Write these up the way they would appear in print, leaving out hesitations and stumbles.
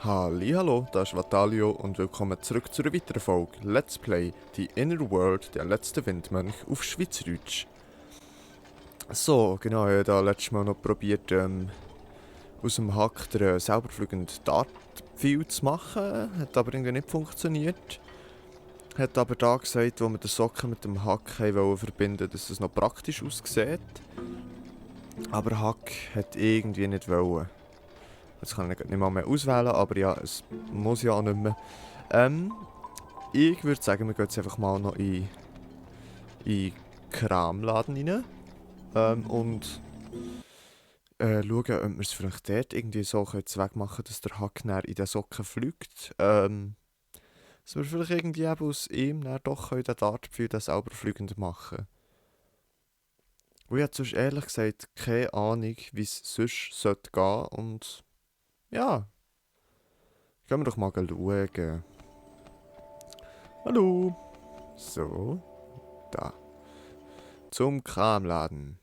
Hallo, das ist Vatalio und willkommen zurück zu einer weiteren Folge Let's Play die Inner World, der letzte Windmönch auf Schweizerdeutsch. So, genau, ich habe da letztes Mal noch probiert, aus dem Hack den selber fliegenden Dartpfeil zu machen, hat aber irgendwie nicht funktioniert. Hat aber da gesagt, wo wir den Socken mit dem Hack haben verbinden, dass es noch praktisch aussieht. Aber Hack hat irgendwie nicht wollen. Jetzt kann ich nicht mal mehr auswählen, aber ja, es muss ja auch nicht mehr. Ich würde sagen, wir gehen jetzt einfach mal noch in den Kramladen rein. Und schauen, ob wir es vielleicht dort irgendwie so wegmachen können, dass der Hack in den Socken fliegt. Dass wir vielleicht irgendwie eben aus ihm dann doch den Dartpfeil selber fliegend machen. Und ich habe sonst ehrlich gesagt keine Ahnung, wie es sonst sollte gehen. Und ja, gehen wir doch mal schauen. Hallo. So, da. Zum Kramladen.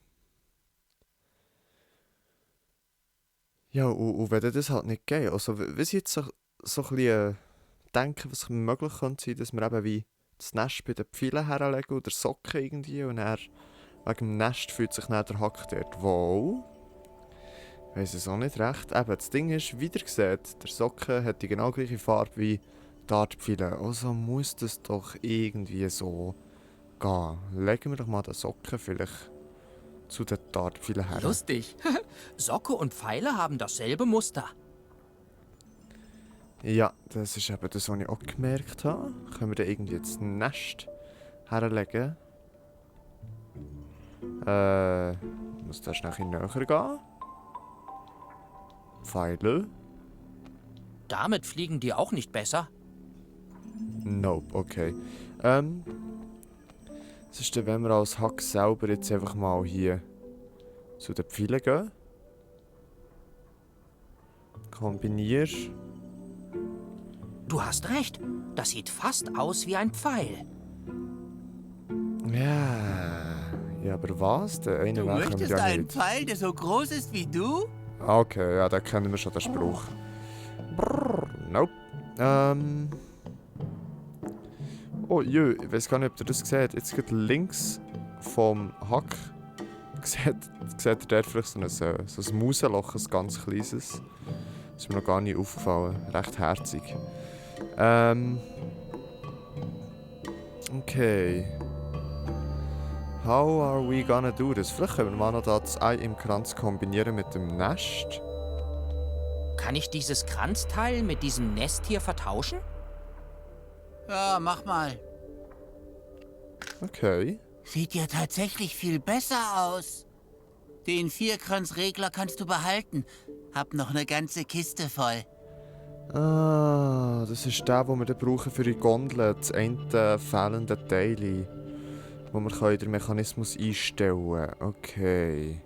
Ja, und wenn das halt nicht geht, also wenn ich jetzt so ein bisschen denke, was möglich könnte sein, dass wir eben wie das Nest bei den Pfeilen herlegen oder Socken irgendwie und dann wegen dem Nest fühlt sich dann der Hack dort wohl. Ich weiss es auch nicht recht. Eben, das Ding ist, wie ihr seht, der Socken hat die genau gleiche Farbe wie die Dartpfeile. Also muss das doch irgendwie so gehen. Legen wir doch mal den Socken vielleicht zu den Dartpfeilen her. Lustig. Socke und Pfeile haben dasselbe Muster. Ja, das ist eben das, was ich auch gemerkt habe. Können wir da irgendwie jetzt ein Nest herlegen? Muss da schnell ein bisschen näher gehen? Pfeile? Damit fliegen die auch nicht besser. Nope, okay. Was ist denn, wenn wir als Hack selber jetzt einfach mal hier zu den Pfeilen gehen? Kombinier. Du hast recht. Das sieht fast aus wie ein Pfeil. Ja, aber was? Der eine Du Weg haben wir möchtest ja einen nicht. Pfeil, der so groß ist wie du? Ah, okay, ja, da kennen wir schon den Spruch. Brrr, nope. Oh jö, ich weiß gar nicht, ob ihr das seht. Jetzt geht links vom Hack. Seht ihr dort vielleicht so ein Mausenloch, ein ganz kleines. Das ist mir noch gar nicht aufgefallen. Recht herzig. Okay. How are we gonna do this? Vielleicht können wir mal noch das Ei im Kranz kombinieren mit dem Nest. Kann ich dieses Kranzteil mit diesem Nest hier vertauschen? Ja, mach mal. Okay. Sieht ja tatsächlich viel besser aus. Den Vierkranzregler kannst du behalten. Hab noch eine ganze Kiste voll. Ah, das ist der, den wir dann brauchen für die Gondel. Das eine fehlende Teil, wo wir den Mechanismus einstellen können. Okay.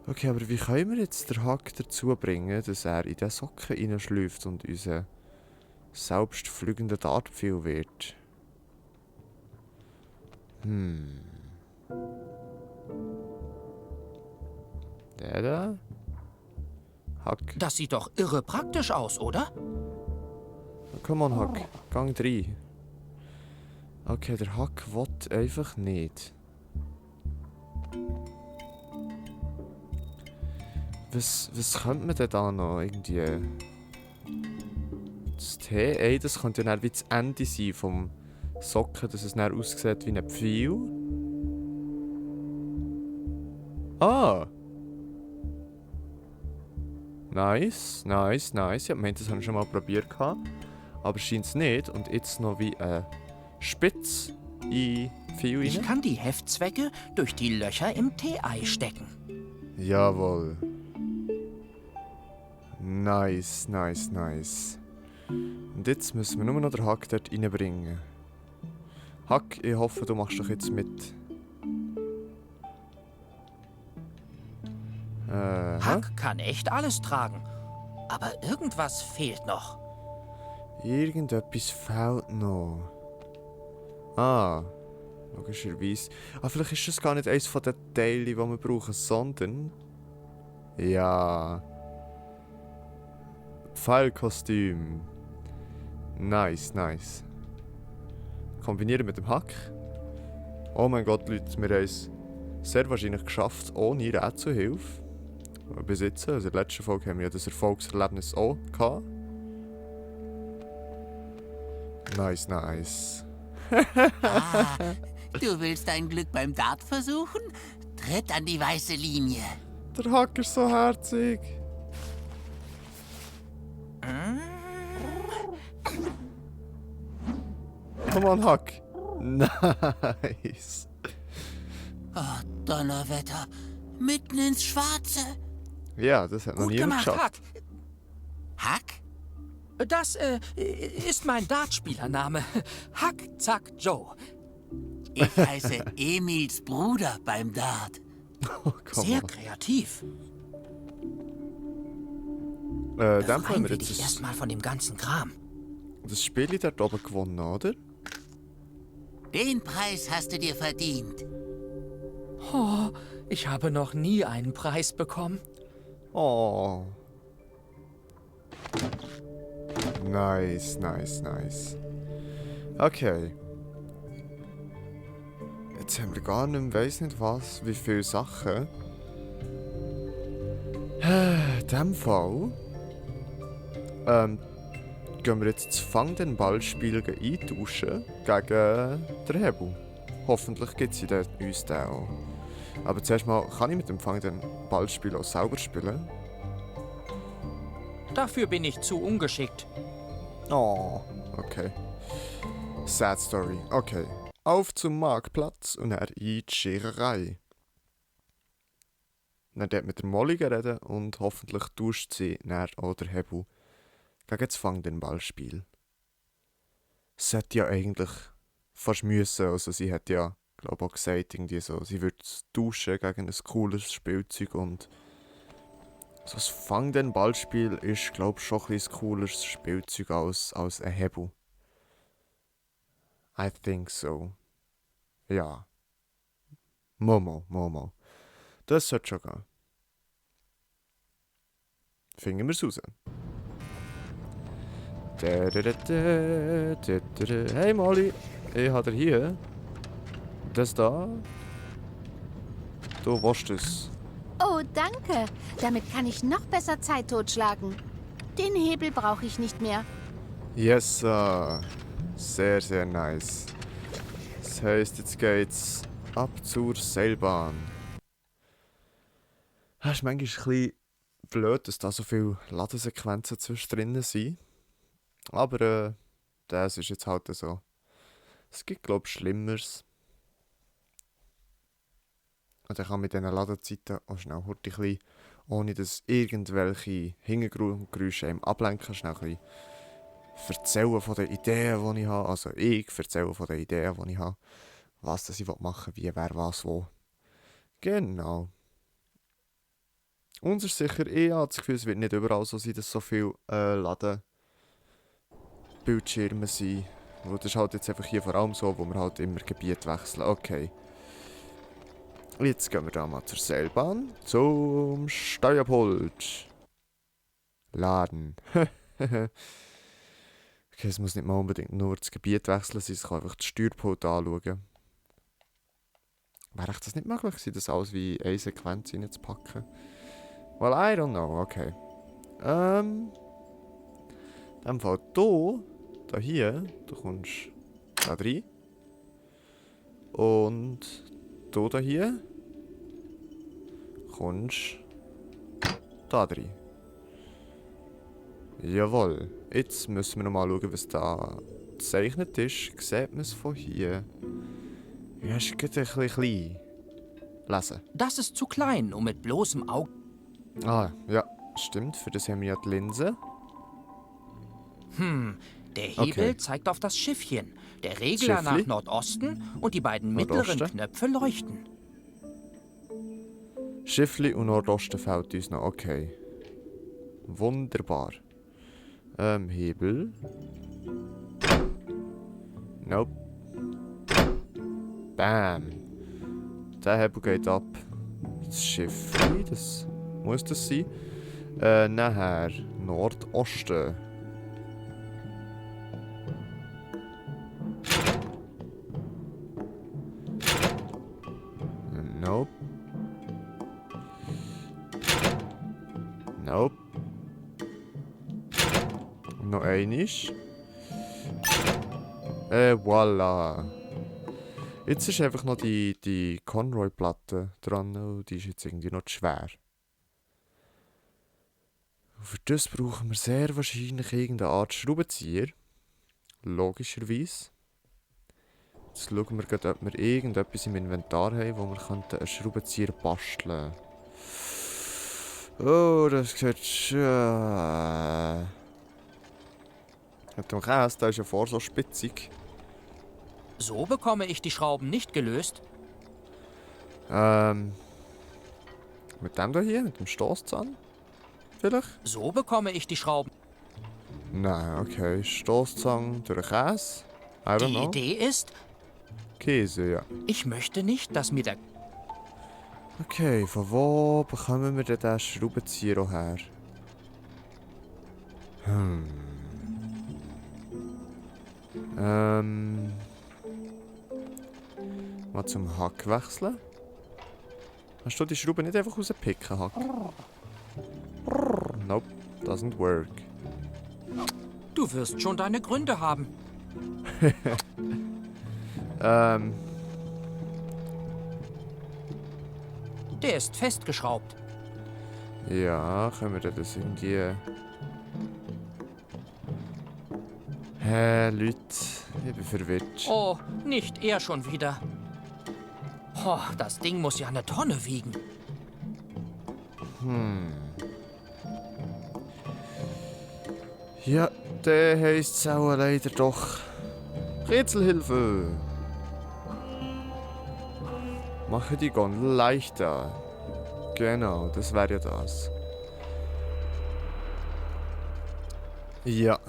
Okay, aber wie können wir jetzt den Hack dazu bringen, dass er in den Socken hineinschläuft und unser selbstfliegender Dartpfeil wird? Der da? Hack. Das sieht doch irre praktisch aus, oder? Komm on, Hack. Gang 3. Okay, der Hack will einfach nicht. Was könnte man denn da noch irgendwie... Das T, das könnte ja dann wie das Ende sein vom Socken, dass es dann aussieht wie ein Pfeil. Ah! Nice, nice, nice. Ich meinte, das habe ich schon mal probiert. Aber scheint es nicht. Und jetzt noch wie ein Spitz in Pfeil Ich rein. kann die Heftzwecke durch die Löcher im Tee-Ei stecken. Jawohl. Nice, nice, nice. Und jetzt müssen wir nur noch den Hack dort reinbringen. Hack, ich hoffe, du machst doch jetzt mit. Hack kann echt alles tragen. Aber irgendwas fehlt noch. Irgendetwas fehlt noch. Ah, logischerweise. Ah, vielleicht ist das gar nicht eines von den Teilen, die wir brauchen, sondern... Ja... Pfeilkostüm. Nice, nice. Kombinieren mit dem Hack. Oh mein Gott, Leute, wir haben es sehr wahrscheinlich geschafft, ohne Rätselhilfe. Bis jetzt, also in der letzten Folge haben wir ja das Erfolgserlebnis auch gehabt. Nice, nice. Ah, du willst dein Glück beim Dart versuchen? Tritt an die weiße Linie. Der Hack ist so herzig. Komm on, Hack. Nice. Oh, Donnerwetter. Mitten ins Schwarze. Ja, das hat noch Gut niemand gemacht, geschafft. Hack. Hack? Das ist mein Dartspielername. Hack, Zack, Joe. Ich heiße Emils Bruder beim Dart. Oh, komm Sehr on. kreativ. Dann haben Befreien wir wir jetzt dich erstmal von dem ganzen Kram. das Spiel dort oben gewonnen, oder? Den Preis hast du dir verdient. Oh, ich habe noch nie einen Preis bekommen. Oh. Nice, nice, nice. Okay. Jetzt haben wir gar nicht mehr, weiss nicht was, wie viele Sachen. In dem Fall gehen wir jetzt das Fang den Ball-Spiel eintauschen gegen den Hebel. Hoffentlich gibt es uns den auch. Aber zuerst mal, kann ich mit dem Fang den Ball-Spiel auch selber spielen? Dafür bin ich zu ungeschickt. Oh, okay. Sad Story. Okay. Auf zum Marktplatz und er in die Schererei. Dann dort mit der Molly reden und hoffentlich tauscht sie dann auch der Hebel gegen das Fang den Ballspiel. Sollte ja eigentlich fast müssen. Also sie hat ja, glaube ich, auch gesagt, irgendwie so, sie würde es tauschen gegen ein cooles Spielzeug und so das Fang den Ballspiel ist, glaube ich, schon ein bisschen cooleres Spielzeug als ein Hebel. I think so. Ja. Momo. Das sollte schon gehen. Finden wir es raus. Hey Molly, ich habe dir hier das da. Du willst es. Oh, danke. Damit kann ich noch besser Zeit totschlagen. Den Hebel brauche ich nicht mehr. Yes, Sir. Sehr, sehr nice. Das heisst, jetzt geht's ab zur Seilbahn. Es ist manchmal ein bisschen blöd, dass da so viele Ladesequenzen zwischendrin sind. Aber das ist jetzt halt so. Es gibt, glaube ich, Schlimmeres. Und dann kann man mit diesen Ladezeiten auch schnell ein bisschen, ohne dass irgendwelche Hintergrundgeräusche einem ablenken, schnell ein bisschen erzählen von den Ideen, die ich habe. Also ich erzähle von den Ideen, die ich habe. Was das ich machen will, wie, wer, was, wo. Genau. Uns ist sicher, ich habe das Gefühl, es wird nicht überall so sein, dass so viele Ladebildschirme sind. Und das ist halt jetzt einfach hier vor allem so, wo wir halt immer Gebiet wechseln. Okay. Jetzt gehen wir da mal zur Seilbahn. Zum Steuerpult. Laden. Okay, es muss nicht mal unbedingt nur das Gebiet wechseln, sondern ich kann einfach das Steuerpult anschauen. Wäre das nicht möglich gewesen, das alles wie eine Sequenz reinzupacken? Well, I don't know, okay. In dem Fall hier, du kommst da rein. Und du hier kommst da rein. Jawohl. Jetzt müssen wir noch mal schauen, was da gezeichnet ist. Sieht man es von hier? Ja, ist gerade ein bisschen klein. Lesen. Das ist zu klein, um mit bloßem Auge... Ah, ja, stimmt. Für das haben wir ja die Linse. Der Hebel Okay. zeigt auf das Schiffchen, der Regler Schiffli? nach Nordosten und die beiden Nordosten? mittleren Knöpfe leuchten. Schiffli und Nordosten fehlt uns noch. Okay. Wunderbar. Hebel. Nope. Bam. Der Hebel geht ab. Das Schiffli, das muss das sein. Nachher Nordosten. Nope. Nope. Noch einiges. Voilà. Jetzt ist einfach noch die Conroy-Platte dran und die ist jetzt irgendwie noch zu schwer. Und für das brauchen wir sehr wahrscheinlich irgendeine Art Schraubenzieher. Logischerweise. Jetzt schauen wir gerade, ob wir irgendetwas im Inventar haben, wo wir einen Schraubenzieher basteln könnten. Oh, das sieht schön. Mit dem Käse, der ist ja vor so spitzig. So bekomme ich die Schrauben nicht gelöst. Mit dem da hier, mit dem Stoßzahn? Vielleicht? So bekomme ich die Schrauben. Nein, okay. Stoßzahn durch Käse? I don't Die know. Idee ist, Käse, ja. ich möchte nicht, dass mir der... Okay, von wo bekommen wir denn diesen Schraubenzieher auch her? Mal zum Hack wechseln. Hast du die Schraube nicht einfach rauspicken, Hack? Nope, doesn't work. Du wirst schon deine Gründe haben. Der ist festgeschraubt. Ja, können wir denn das irgendwie... Hä, Leute, ich bin verwirrt. Oh, nicht er schon wieder. Oh, das Ding muss ja eine Tonne wiegen. Ja, der heisst es auch leider doch. Rätselhilfe! Mache die Gondel leichter. Genau, das wäre ja das. Ja.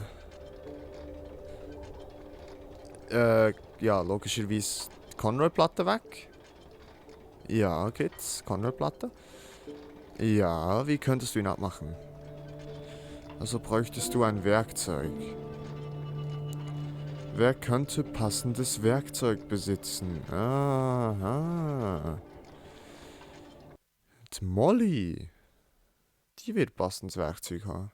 Ja, logischerweise die Conroy-Platte weg. Ja, geht's. Conroy-Platte. Ja, wie könntest du ihn abmachen? Also bräuchtest du ein Werkzeug. Wer könnte passendes Werkzeug besitzen? Aha. Die Molly. Die wird passendes Werkzeug haben.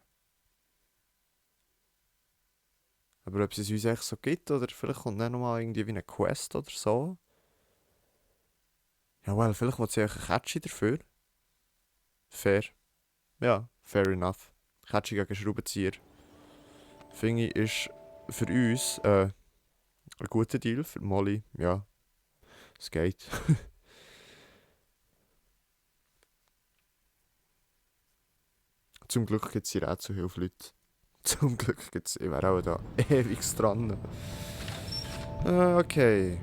Aber ob es uns echt so gibt, oder vielleicht kommt dann nochmal irgendwie wie eine Quest oder so. Ja, well, vielleicht will sie euch ein Catchy dafür. Fair. Ja, fair enough. Catchy gegen Schraubenzieher. Finde ich, ist für uns ein guter Deal. Für Molly, ja. Es geht. Zum Glück gibt es hier auch zu Hilfe, Leute. Zum Glück gibt es. Ich wäre auch da ewig dran. Okay.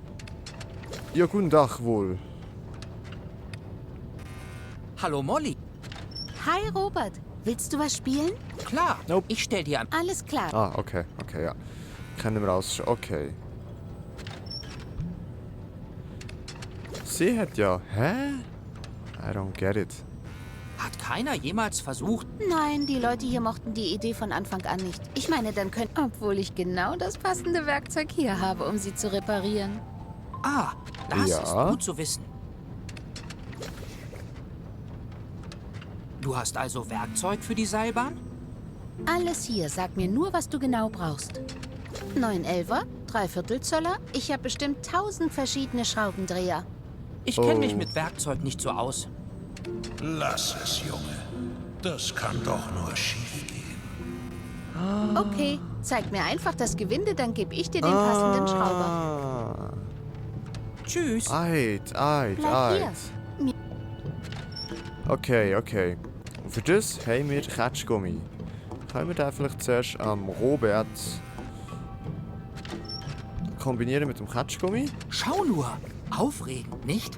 Ja, guten Tag wohl. Hallo Molly. Hi, Robert. Willst du was spielen? Klar, Nope. ich stell dir an. Alles klar. Ah, okay, ja. Kennen wir aus. Okay. Sie hat ja. Hä? I don't get it. Hat keiner jemals versucht? Nein, die Leute hier mochten die Idee von Anfang an nicht. Ich meine, dann können... Obwohl ich genau das passende Werkzeug hier habe, um sie zu reparieren. Ah, das Ja. ist gut zu wissen. Du hast also Werkzeug für die Seilbahn? Alles hier. Sag mir nur, was du genau brauchst. 911er, 3/4 Zöller. Ich habe bestimmt 1000 verschiedene Schraubendreher. Ich kenne Oh. mich mit Werkzeug nicht so aus. Lass es, Junge. Das kann doch nur schief gehen. Okay, zeig mir einfach das Gewinde, dann gebe ich dir den passenden Schrauber. Tschüss. Bleib hier. Okay. Und für das haben wir Ketschgummi. Können wir den vielleicht zuerst am Robert kombinieren mit dem Ketschgummi? Schau nur. Aufregend, nicht?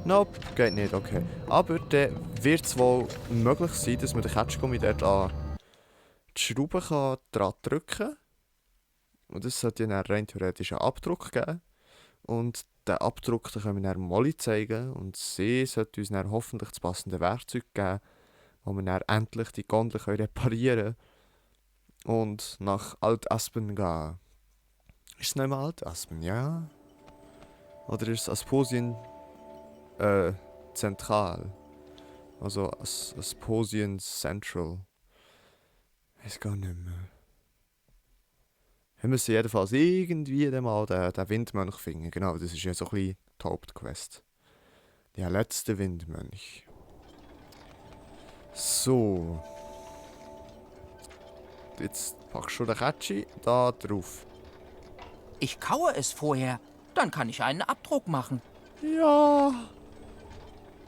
Nope, geht nicht, okay. Aber dann wird es wohl möglich sein, dass man den Ketschgummi dort an die Schraube dran drücken kann. Und das sollte dann rein theoretisch einen Abdruck geben. Und den Abdruck den können wir dann Molly zeigen. Und sie sollte uns dann hoffentlich das passende Werkzeug geben, wo wir dann endlich die Gondel reparieren können und nach Alt-Aspen gehen. Ist es nicht mehr Alt-Aspen, ja? Oder ist es Asposien zentral? Also Asposien Central. Ich weiß gar nicht mehr. Wir müssen jedenfalls irgendwie dann mal den Windmönch finden. Genau, das ist ja so ein bisschen die Hauptquest. Der letzte Windmönch. So. Jetzt packst du den Kätschi da drauf. Ich kaue es vorher. Dann kann ich einen Abdruck machen. Ja!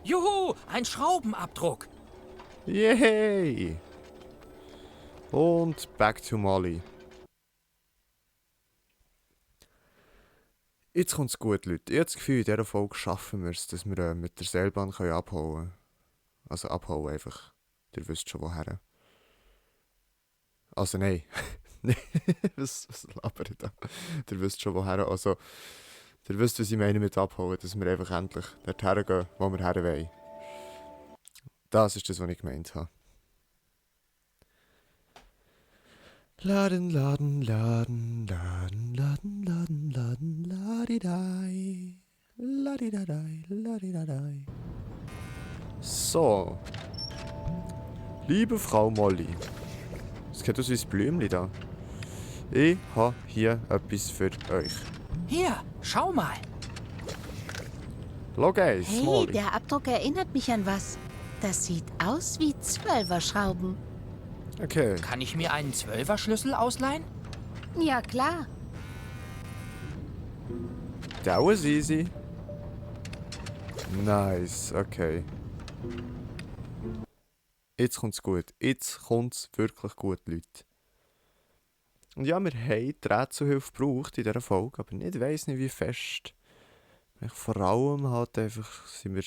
Juhu, ein Schraubenabdruck. Yay! Und back to Molly. Jetzt kommt's gut, Leute. Ich habe das Gefühl, in dieser Folge schaffen wir es, dass wir mit der Seilbahn abhauen können. Also abhauen einfach. Ihr wisst schon woher. Also nein. was laber ich da? Ihr wisst schon woher. Also, ihr wisst, was ich meine mit abhauen. Dass wir einfach endlich dorthin gehen, wo wir her wollen. Das ist das, was ich gemeint habe. Laden, laden, laden, laden, laden, laden, laden, ladidai, ladidadai, ladidadai. So. Liebe Frau Molly. Es geht aus wie ein Blümchen da. Ich habe hier etwas für euch. Hier, schau mal. Schau geil, Hey, Molly. der Abdruck erinnert mich an was. Das sieht aus wie 12er-Schrauben. Okay. Kann ich mir einen 12er-Schlüssel ausleihen? Ja, klar. That was easy. Nice, okay. Jetzt kommt's gut. Jetzt kommt's wirklich gut, Leute. Und ja, wir haben die Rätselhilfe gebraucht in dieser Folge, aber ich weiss nicht, wie fest. Vor allem halt einfach sind wir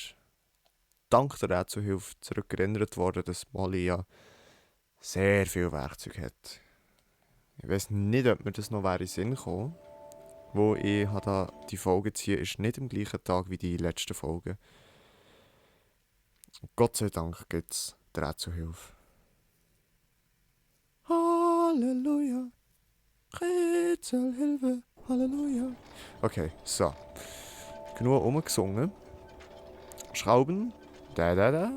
dank der Rätselhilfe zurückerinnert worden, dass Molly ja sehr viel Werkzeug hat. Ich weiss nicht, ob mir das noch in den Sinn gekommen. Wo ich da die Folge ziehe, ist nicht am gleichen Tag wie die letzten Folgen. Gott sei Dank gibt es die Rätselhilfe. Halleluja. Rätselhilfe. Halleluja. Okay, so. Genug rumgesungen. Schrauben. Da.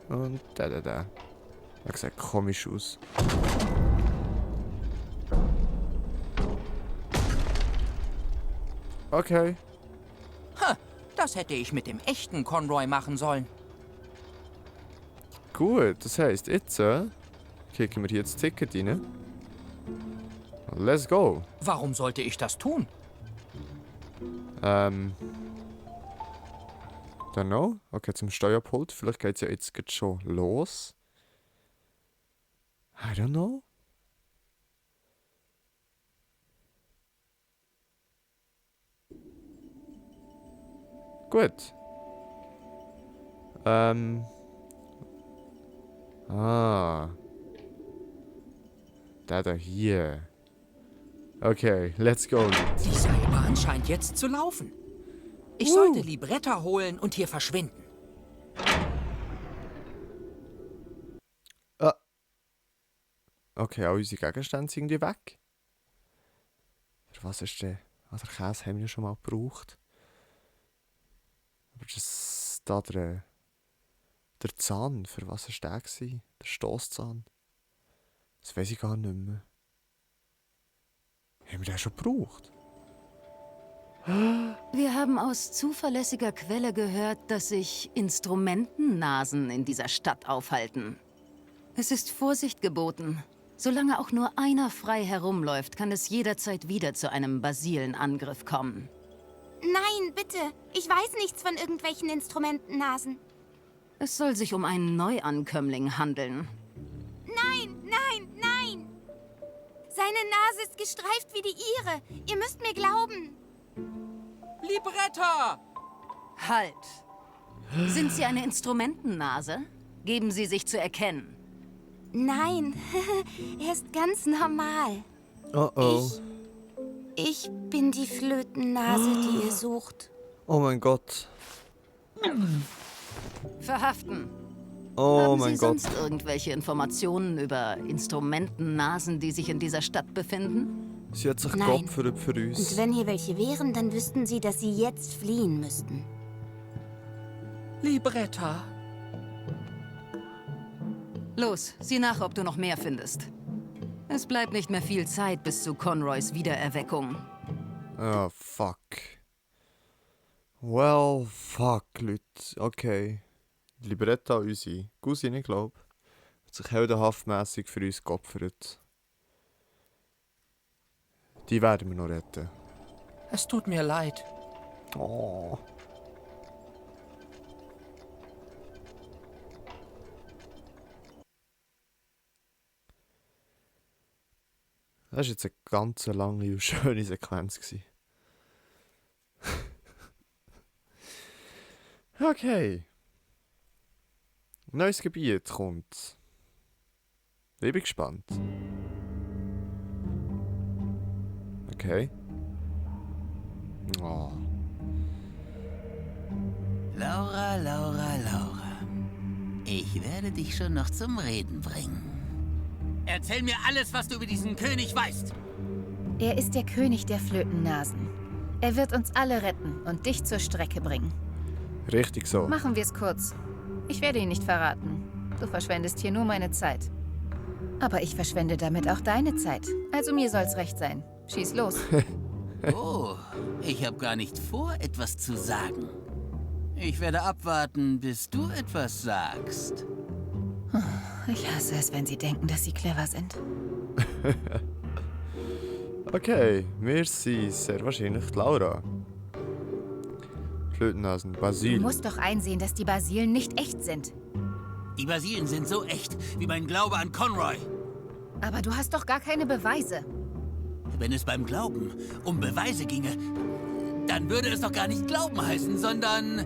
Und da. Das sieht komisch aus. Okay. Das hätte ich mit dem echten Conroy machen sollen. Gut, das heisst, jetzt kicken wir hier das Ticket rein. Let's go. Warum sollte ich das tun? Don't know. Okay, zum Steuerpult. Vielleicht geht es ja jetzt grad schon los. I don't know. Gut. Der da hier. Okay, let's go. Die Seilbahn scheint jetzt zu laufen. Ich sollte Libretta holen und hier verschwinden. Okay, all unsere Gegenstände sind irgendwie weg. Für was ist der? Also Käse haben wir ja schon mal gebraucht. Aber das da der Zahn, für was war der gewesen? Der Stosszahn. Das weiß ich gar nicht mehr. Haben wir den schon gebraucht? Wir haben aus zuverlässiger Quelle gehört, dass sich Instrumentennasen in dieser Stadt aufhalten. Es ist Vorsicht geboten. Solange auch nur einer frei herumläuft, kann es jederzeit wieder zu einem Basilenangriff kommen. Nein, bitte. Ich weiß nichts von irgendwelchen Instrumentennasen. Es soll sich um einen Neuankömmling handeln. Nein! Seine Nase ist gestreift wie die ihre. Ihr müsst mir glauben. Libretta! Halt! Sind Sie eine Instrumentennase? Geben Sie sich zu erkennen. Nein, er ist ganz normal. Oh. Ich bin die Flötennase, die ihr sucht. Oh mein Gott. Verhaften. Oh Haben mein Sie Gott. sonst irgendwelche Informationen über Instrumentennasen, die sich in dieser Stadt befinden? Sie hat sich Nein. geopfert für Und uns. wenn hier welche wären, dann wüssten sie, dass sie jetzt fliehen müssten. Libretta. Los, sieh nach, ob du noch mehr findest. Es bleibt nicht mehr viel Zeit bis zu Conroys Wiedererweckung. Ah, fuck. Well, fuck, Leute. Okay. Libretta, unsere Cousine, glaub. Hat sich heldenhaftmässig für uns geopfert. Die werden wir noch retten. Es tut mir leid. Oh. Das war jetzt eine ganz lange und schöne Sequenz gewesen. Okay. Neues Gebiet kommt. Ich bin gespannt. Okay. Oh. Laura, Laura, Laura. Ich werde dich schon noch zum Reden bringen. Erzähl mir alles, was du über diesen König weißt. Er ist der König der Flötennasen. Er wird uns alle retten und dich zur Strecke bringen. Richtig so. Machen wir es kurz. Ich werde ihn nicht verraten. Du verschwendest hier nur meine Zeit. Aber ich verschwende damit auch deine Zeit. Also mir soll's recht sein. Schieß los. Oh, ich habe gar nicht vor, etwas zu sagen. Ich werde abwarten, bis du etwas sagst. Ich hasse es, wenn sie denken, dass sie clever sind. Okay, wir sind sehr wahrscheinlich die Laura. Flötennasen, Du Basil. musst doch einsehen, dass die Basilen nicht echt sind. Die Basilen sind so echt wie mein Glaube an Conroy. Aber du hast doch gar keine Beweise. Wenn es beim Glauben um Beweise ginge, dann würde es doch gar nicht Glauben heißen, sondern...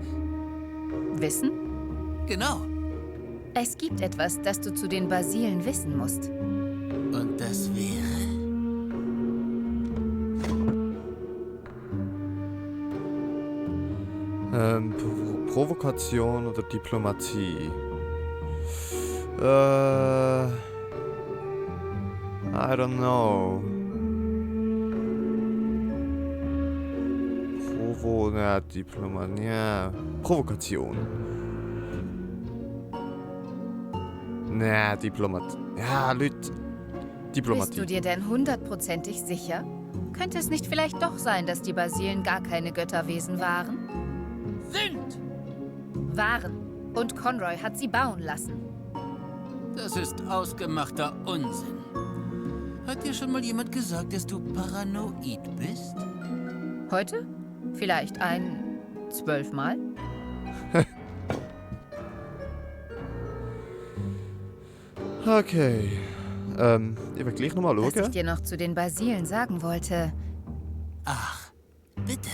Wissen? Genau. Es gibt etwas, das du zu den Basilen wissen musst. Und das wäre... Provokation oder Diplomatie? I don't know. Diplomatie. Ja. Provokation. Diplomatie. Ja, Leute. Bist Diplomatie. du dir denn hundertprozentig sicher? Könnte es nicht vielleicht doch sein, dass die Basilen gar keine Götterwesen waren? Sind! Waren. Und Conroy hat sie bauen lassen. Das ist ausgemachter Unsinn. Hat dir schon mal jemand gesagt, dass du paranoid bist? Heute? Vielleicht 12 Mal? Okay. Ich will gleich nochmal Was ich schauen. dir noch zu den Basilen sagen wollte. Ach, bitte.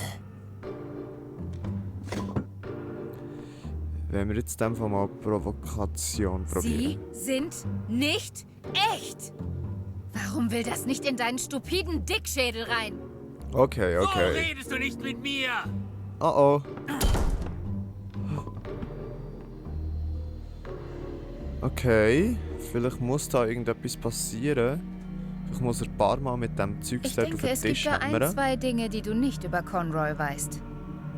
Wenn wir jetzt einfach mal Provokation probieren. Sie sind nicht echt! Warum will das nicht in deinen stupiden Dickschädel rein? Okay, So okay. redest du nicht mit mir! Oh oh. Okay, vielleicht muss da irgendetwas passieren. Ich muss ein paar Mal mit dem Zeug Ich dort auf denke, den es gibt Tisch da hämmern. zwei Dinge, die du nicht über Conroy weißt.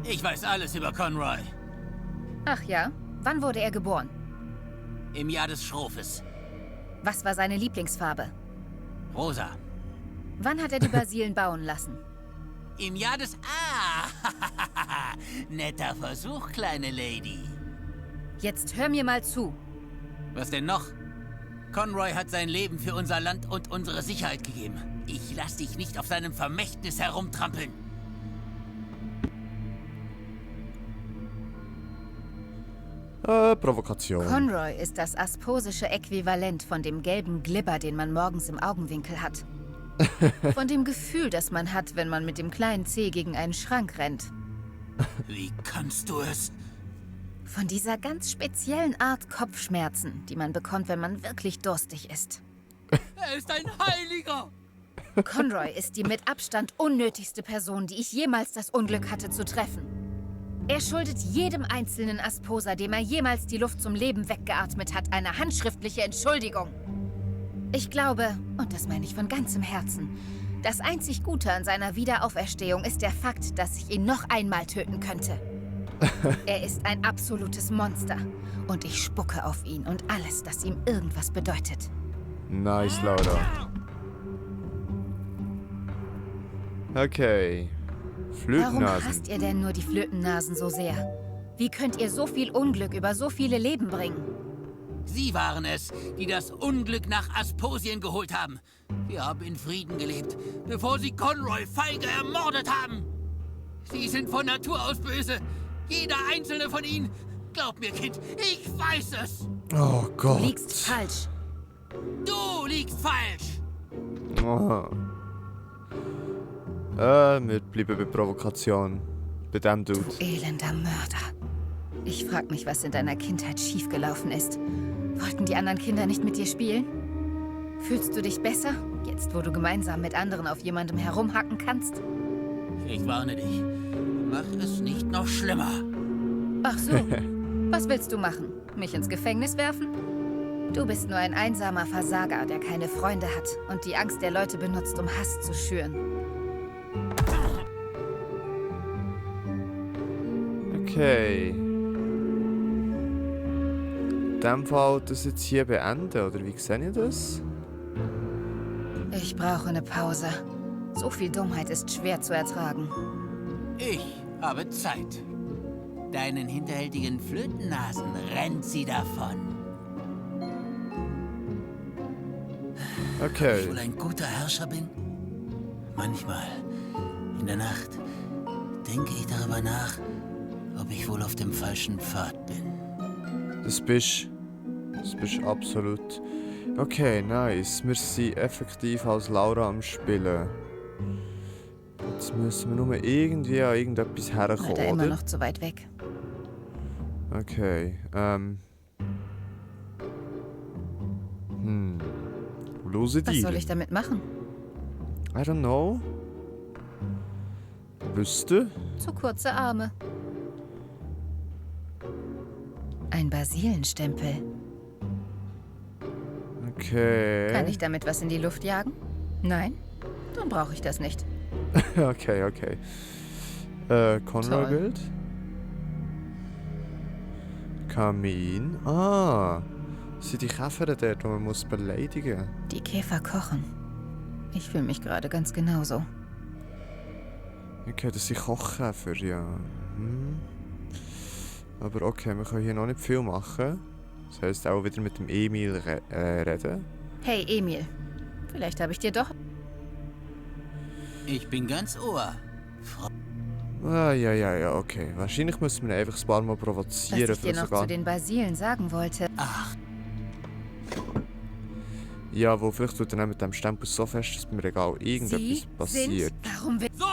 Ich weiß alles über Conroy. Ach ja? Wann wurde er geboren? Im Jahr des Schrofes. Was war seine Lieblingsfarbe? Rosa. Wann hat er die Basilen bauen lassen? Im Jahr des... Ah! Netter Versuch, kleine Lady. Jetzt hör mir mal zu. Was denn noch? Conroy hat sein Leben für unser Land und unsere Sicherheit gegeben. Ich lass dich nicht auf seinem Vermächtnis herumtrampeln. Provokation. Conroy ist das asposische Äquivalent von dem gelben Glibber, den man morgens im Augenwinkel hat. Von dem Gefühl, das man hat, wenn man mit dem kleinen Zeh gegen einen Schrank rennt. Wie kannst du es? Von dieser ganz speziellen Art Kopfschmerzen, die man bekommt, wenn man wirklich durstig ist. Er ist ein Heiliger! Conroy ist die mit Abstand unnötigste Person, die ich jemals das Unglück hatte zu treffen. Er schuldet jedem einzelnen Asposer, dem er jemals die Luft zum Leben weggeatmet hat, eine handschriftliche Entschuldigung. Ich glaube, und das meine ich von ganzem Herzen, das einzig Gute an seiner Wiederauferstehung ist der Fakt, dass ich ihn noch einmal töten könnte. Er ist ein absolutes Monster. Und ich spucke auf ihn und alles, das ihm irgendwas bedeutet. Nice, Laura. Okay. Warum Flötennasen. hasst ihr denn nur die Flötennasen so sehr? Wie könnt ihr so viel Unglück über so viele Leben bringen? Sie waren es, die das Unglück nach Asposien geholt haben. Wir haben in Frieden gelebt, bevor sie Conroy feige ermordet haben. Sie sind von Natur aus böse. Jeder einzelne von ihnen. Glaub mir, Kind, ich weiß es. Oh Gott. Du liegst falsch. Du liegst falsch. Oh. Wir bleiben bei Provokation. Bei dem Dude. Elender Mörder. Ich frag mich, was in deiner Kindheit schiefgelaufen ist. Wollten die anderen Kinder nicht mit dir spielen? Fühlst du dich besser, jetzt wo du gemeinsam mit anderen auf jemandem herumhacken kannst? Ich warne dich. Mach es nicht noch schlimmer. Ach so. Was willst du machen? Mich ins Gefängnis werfen? Du bist nur ein einsamer Versager, der keine Freunde hat und die Angst der Leute benutzt, um Hass zu schüren. Okay. In dem Fall das jetzt hier beenden, oder wie seht ihr das? Ich brauche eine Pause. So viel Dummheit ist schwer zu ertragen. Ich habe Zeit. Deinen hinterhältigen Flötennasen rennt sie davon. Ob ich Okay. wohl ein guter Herrscher bin? Manchmal, in der Nacht, denke ich darüber nach, ob ich wohl auf dem falschen Pfad bin. Das bist absolut. Okay, nice. Wir sind effektiv als Laura am Spielen. Jetzt müssen wir nur irgendwie an irgendetwas herkommen, Leider immer oder? noch zu weit weg. Okay, Lose Was die. soll ich damit machen? I don't know. Wüsste? Zu kurze Arme. Ein Basilenstempel. Okay. Kann ich damit was in die Luft jagen? Nein? Dann brauche ich das nicht. Okay. Conroy-Bild. Kamin. Ah. Das sind die Käfer dort, die man muss beleidigen. Die Käfer kochen. Ich fühle mich gerade ganz genauso. Okay, das sind Kochkäfer, ja. Aber okay, wir können hier noch nicht viel machen. Das heisst auch wieder mit dem Emil reden. Hey Emil, vielleicht habe ich dir doch... Ich bin ganz Ohr. Ja, okay. Wahrscheinlich müssen wir ihn einfach ein paar Mal Was provozieren. ich dir noch zu den Basilen sagen wollte. Ach, Ja, wo vielleicht tut er dann mit dem Stempel so fest, dass mir egal irgendetwas Sie passiert. sind... Warum will... so!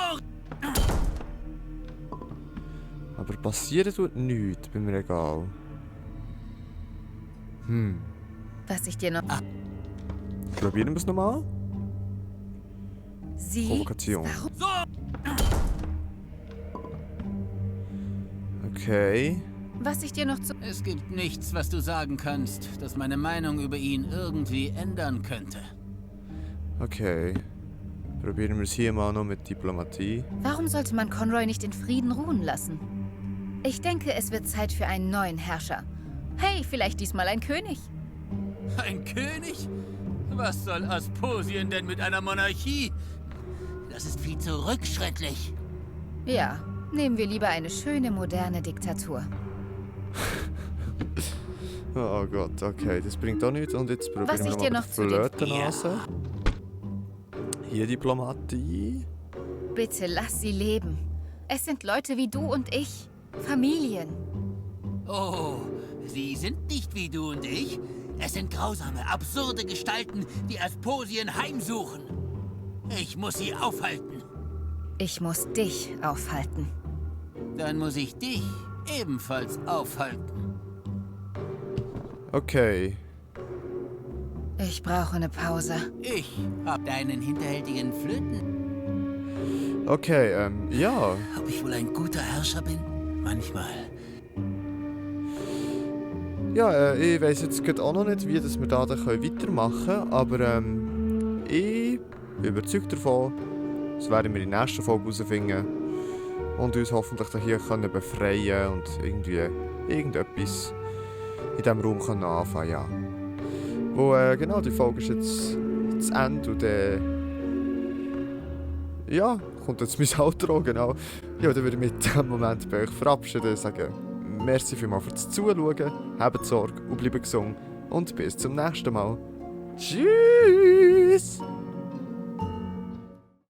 Aber passieren tut nichts, bin mir egal. Was ich dir noch... Probieren wir es nochmal? Sie... Provokation. Warum... Okay. Was ich dir noch zu... Es gibt nichts, was du sagen kannst, das meine Meinung über ihn irgendwie ändern könnte. Okay. Probieren wir es hier mal noch mit Diplomatie. Warum sollte man Conroy nicht in Frieden ruhen lassen? Ich denke, es wird Zeit für einen neuen Herrscher. Hey, vielleicht diesmal ein König. Ein König? Was soll Asposien denn mit einer Monarchie? Das ist viel zu rückschrittlich. Ja, nehmen wir lieber eine schöne, moderne Diktatur. Oh Gott, okay, das bringt auch nichts. Und jetzt probieren Was wir ich noch dir mal noch die zu den- Flötennase. Hier Diplomatie. Bitte lass sie leben. Es sind Leute wie du und ich. Familien. Oh, sie sind nicht wie du und ich. Es sind grausame, absurde Gestalten, die Asposien heimsuchen. Ich muss sie aufhalten. Ich muss dich aufhalten. Dann muss ich dich ebenfalls aufhalten. Okay. Ich brauche eine Pause. Ich hab deinen hinterhältigen Flöten. Okay, ja. Ob ich wohl ein guter Herrscher bin? Manchmal. Ja, ich weiss jetzt gerade auch noch nicht, wie dass wir da dann weitermachen können, aber ich bin überzeugt davon, das werden wir in der nächsten Folge herausfinden und uns hoffentlich hier können befreien und irgendwie irgendetwas in diesem Raum können anfangen, ja. Wo, genau, die Folge ist jetzt zu Ende und ja, kommt jetzt mein Outro, genau. Ja, dann würde ich mit diesem Moment bei euch verabschieden und sagen, merci vielmals fürs Zuschauen, habt Sorge und bleibt gesund und bis zum nächsten Mal. Tschüss!